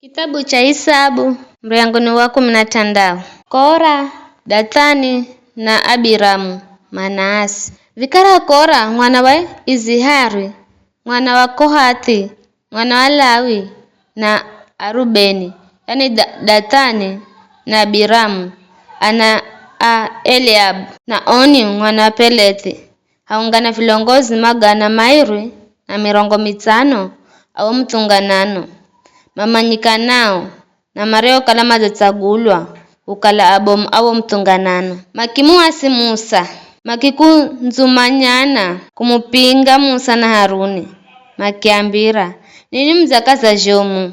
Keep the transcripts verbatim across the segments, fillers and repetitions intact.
Kitabu cha Isabu, muryango ni wa kumi na tandau. Kora, Dathani, na Abiramu, Manaasi. Vikara Kora, mwana wa Izihari, mwana wa Kohathi, mwana wa Lawi, na Arubeni, yani Da-, Dathani na Abiramu, ana a Eliabu, na Oni, mwana wa Pelethi, haungana vilongozi magana mairi na mirongo mitsano a wo muthunganano, mamanyikanao, na mariokala madzatsagulwa kukala abomu a wo muthunganano. Makimuasi Musa, makikundzumanyana kumupinga Musa na Haruni, makiambira, "Ninwi mudzakaza zhomu.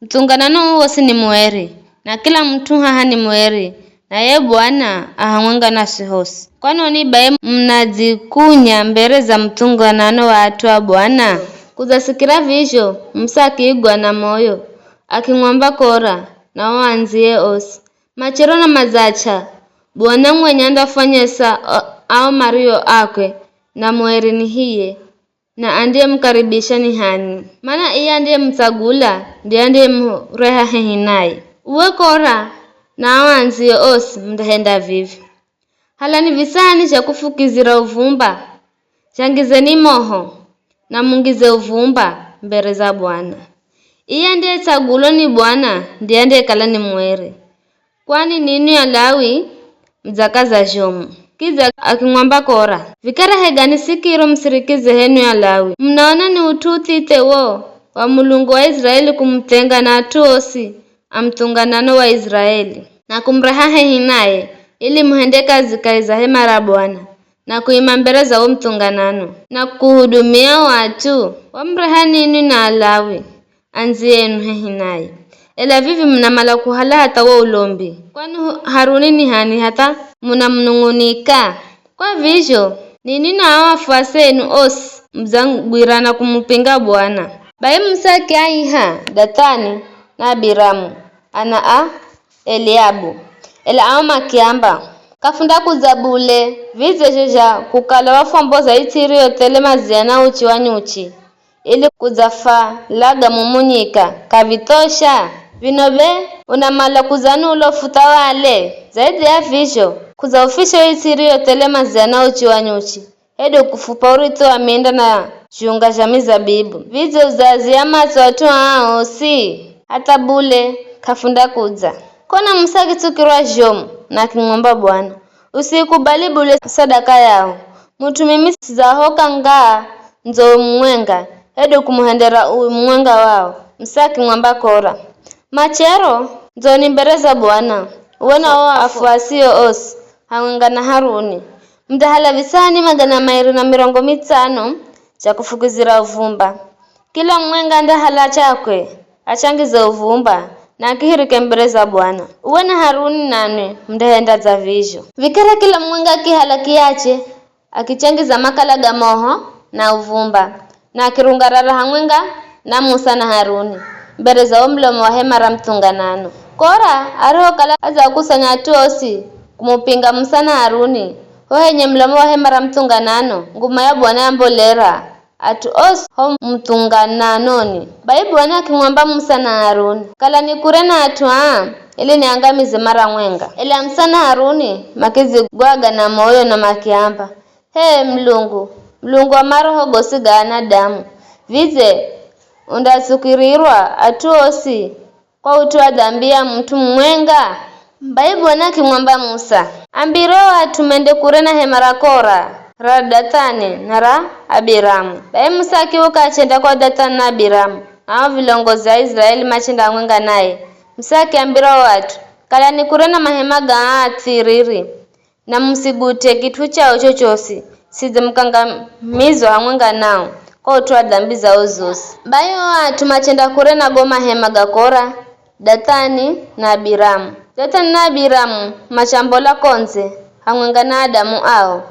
Muthunganano uu wosi ni mueri, na kila mut'u haha ni mueri, na ye Bwana a hamwenga naswi hosi. Kwanoni bai munadzikunya mbere za muthunganano wa at'u a Bwana?" Kudzasikira vizho, Musa akiigwa na moyo, akimwamba Kora na o andziye osi, "Machero na madzacha, Bwana mwenye andafwanyesa o-, ao mario akwe na mueri ni hiye, na andiyemukaribisha ni h'ani? Mana iye andiyemutsagula ndiye andiyemureha hehi naye. Uwe Kora na ao andziyo osi mundahenda vivi. Halani visani zha kufukizira uvumba, zhangizeni moho, na mungize uvumba mbere za Bwana. Iye andiyetsagulwa ni Bwana ndiye andiyekala ni mueri. Kwani ninwi Alawi mudzakaza zhomu." Kidza akimwamba Kora, "Vikara hegani sikiro musirikize henwi Alawi. Munaona ni ut'u uthithe wo wa Mulungu wa Iziraeli kumuthenga na at'u osi a muthunganano wa Iziraeli, na kumureha hehi naye, ili muhende kazi kahi za hema ra Bwana, na kuima mbere za wo muthunganano, na kuhudumia o at'u? Wamureha ninwi na Alawi andziyenu hehi naye. Ela vivi munamala kuhala hatha wo ulombi. Kwani hu-, Haruni ni h'ani hatha munamunung'unika? Kwa vizho, ninwi na ao afuasi enu osi mudzagwirana kumupinga Bwana." Bai Musa akiaiha Dathani na Abiramu, ana a Eliabu. Ela ao makiamba, "K'afundakudza bule, vidze zho zha kukala wafwamboza its'i iriyo thele maziya na uchi wa nyuchi, ili kudzafalaga mumu nyika, k'avithosha? Vino be, unamala kudza ni ulo futhawale? Zaidhi ya vizho, kudzaufisha yo its'i iriyo thele maziya na uchi wa nyuchi, hedu kufupa urithi wa minda na zhunga zha mizabibu. Vidze udzaazia matso at'u aa osi? Hatha bule, k'afundakudza." Kona Musa akitsukirwa zhomu na akimwamba Bwana, "Usiikubali bule sadaka yao. Mut'u mimi sidzahoka ngaa ndzo mumwenga, hedu kumuhendera umwenga wao." Musa akimwamba Kora, "Machero, ndzoni mbere za Bwana, uwe na o afuasio osi, hamwenga na Haruni. Mundahala visani magana mairi na mirongo mitsano zha kufukizira uvumba. Kila mumwenga andahala chakwe, achangize uvumba, na akihirike mbere za Bwana. Uwe na Haruni nanwi mundahenda dza vizho." Vikara kila mumwenga akihala kiache, akichangiza makala ga moho na uvumba, na akirungarara hamwenga na Musa na Haruni, mbere za wo mulomo wa hema ra muthunganano. Kora arihokala adzakusanya at'u osi kumupinga Musa na Haruni, ho henye mulomo wa hema ra muthunganano, nguma ya Bwana yambolera at'u osi ho muthungananoni. Bai Bwana akimwamba Musa na Haruni, "Kalani kure na at'u aa, ili niangamize mara mwenga." Ela Musa na Haruni makidzigwaga na moyo na makiamba, "H'e Mulungu, Mulungu wa maroho gosi ga anadamu, vidze undatsukirirwa at'u osi kwa ut'u wa dhambi ya mut'u mumwenga?" Bai Bwana akimwamba Musa, "Ambira o at'u mende kure na hema ra Kora, ra Dathani, na ra Abiramu." Bai Musa akiuka achenda kwa Dathani na Abiramu, na o vilongozi a Iziraeli machenda hamwenga naye. Musa akiambira o at'u, "Kalani kure na mahema ga aa athiriri, na musigut'e kit'u chao chochosi, sidze mukangamizwa hamwenga nao kwa ut'u wa dhambi zao zosi." Bai o at'u machenda kure na go mahema ga Kora, Dathani na Abiramu. Dathani na Abiramu machambola kondze hamwenga na adamu ao,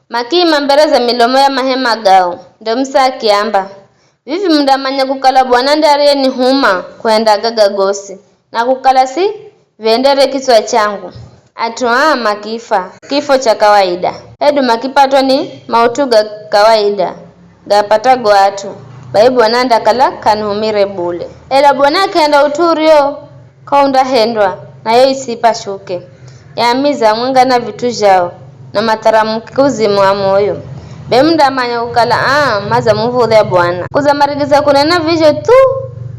makiima mbere za milomo ya mahema gao. Ndo Musa akiamba, "Vivi mundamanya kukala Bwana nde ariyenihuma kuhenda gaga gosi, na kukala si viendere kitswa changu." At'u aa makifa kifo cha kawaida, hedu makipatwa ni maut'u ga kawaida gapatago at'u. Bai Bwana andakala k'anihumire bule. Ela Bwana akihenda ut'u urio k'aundahendwa, nayo its'i ipashuke, yamize hamwenga na vit'u zhao, na matharamuke uzima wa moyo. Be mundamanya kukala aa madzamuv̱udhya Bwana. Kudzamarigiza kunena vizho thu,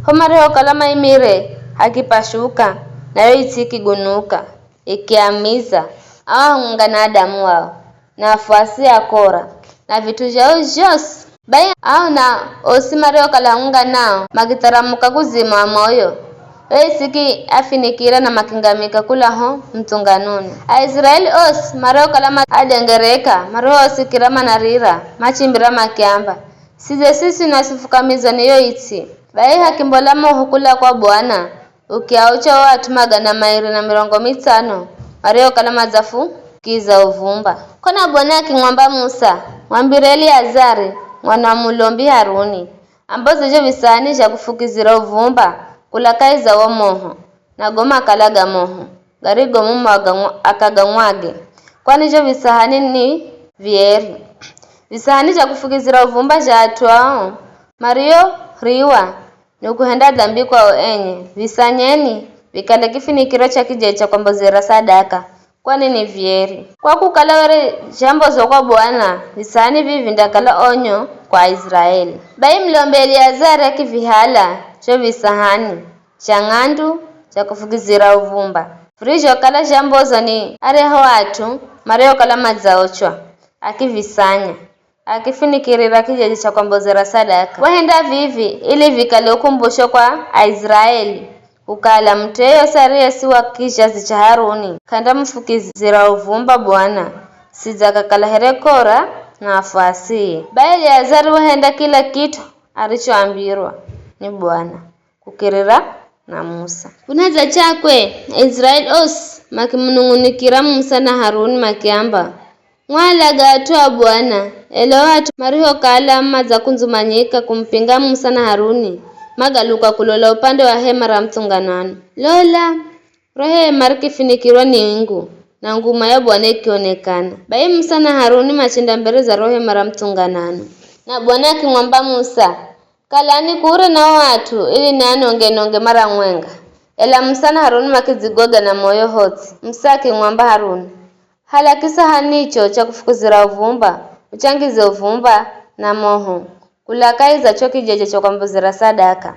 ho marihokala maimire, hakipashuka, nayo its'i ikigunuka, ikiamiza, ao hamwenga na adamu wao, na afuasi a Kora, na vit'u zhao zhosi. Bai ao na osi mariokala hamwenga nao makitharamuka kuzima wa moyo, yo its'i ikiafinikira na makingamika kula ho muthunganoni. Aiziraeli osi mariokala ma- adengereka, marihosikira manarira, machimbira makiamba, "Sidze siswi naswi fukamizwa ni yo its'i." Bai hakimbola moho kula kwa Bwana, ukiaucha o at'u magana mairi na mirongo mitsano mariokala madzafukiza uvumba. Kona Bwana akimwamba Musa, "Mwambire Eliazari mwana wa mulombi Haruni amboze zho visahani zha kufukizira uvumba kula kahi za wo moho, na go makala ga moho, garigomumwaga ng'wa- akagamwage, kwani zho visahani ni vieri. Visahani zha kufukizira uvumba zha at'u ao marioriwa ni kuhenda dhambi kwao enye, visanyeni, vikale kifinikiro cha kijeje cha kwambozera sadaka, kwani ni vieri. Kwa kukala were zhambozwa kwa Bwana, visahani vivi vindakala onyo kwa Aiziraeli." Bai mulombi Eliazari akivihala zho visahani zha ng'andu zha kufukizira uvumba, virizhokala zhambozwa ni aryahu at'u mariokala madzaochwa, akivisanya, akifinikirira kijeje cha kwambozera sadaka. Wahenda vivi ili vikale ukumbusho kwa Aiziraeli, kukala mut'u yeyosi ariyesiwa kizhazi cha Haruni k'andamufukizira uvumba Bwana, sidza akakala here Kora na afuasiye. Bai Eliazari wahenda kila kit'u arichoambirwa ni Bwana kukirira na Musa. Kunadza chakwe, Aiziraeli osi makimunung'unikira Musa na Haruni makiamba, "Mwalaga at'u a Bwana." Ela o at'u marihokala madzakundzumanyika kumupinga Musa na Haruni, magaluka kulola upande wa hema ra muthunganano. Lola, ro hema rikifinikirwa ni ingu, na nguma ya Bwana ikionekana. Bai Musa na Haruni machenda mbere za ro hema ra muthunganano. Na Bwana akimwamba Musa, "Kalani kure na o at'u ili nianonge-nonge mara mwenga." Ela Musa na Haruni makidzigoga na moyo hotsi. Musa akimwamba Haruni, "Hala kisahanicho cha kufukizira uvumba, uchangize uvumba na moho kula kahi za cho kijeje cha kwambozera sadaka.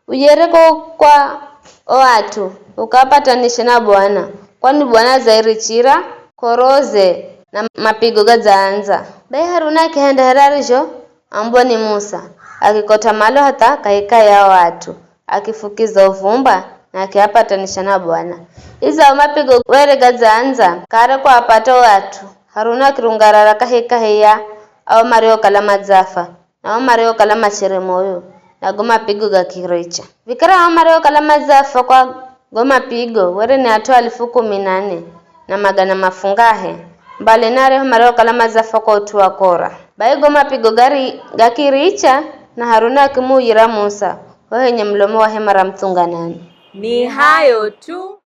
Uyere ko kwa o at'u, ukaapatanishe na Bwana, kwani Bwana adzairichira koroze na mapigo gadzaandza." Bai Haruni akihenda here arizhoambwa ni Musa, akikot'a malo hatha kahikahi ya o at'u, akifukiza uvumba na akiapatanisha na Bwana. Idzaho mapigo were gadzaandza kare kuapata o at'u, Haruni akirungarara kahikahi ya ao mariokala madzafa, na ao mariokala machere moyo, na go mapigo gakiricha. Vikara ao mariokala madzafa kwa go mapigo were ni at'u alifu kumi na ne na magana mafungahe, mbali na aryahu mariokala madzafa kwa ut'u wa Kora. Bai go mapigo gari- gakiricha, na Haruni akimuuyira Musa ho henye mulomo wa hema ra muthunganano. Ni hayo tu.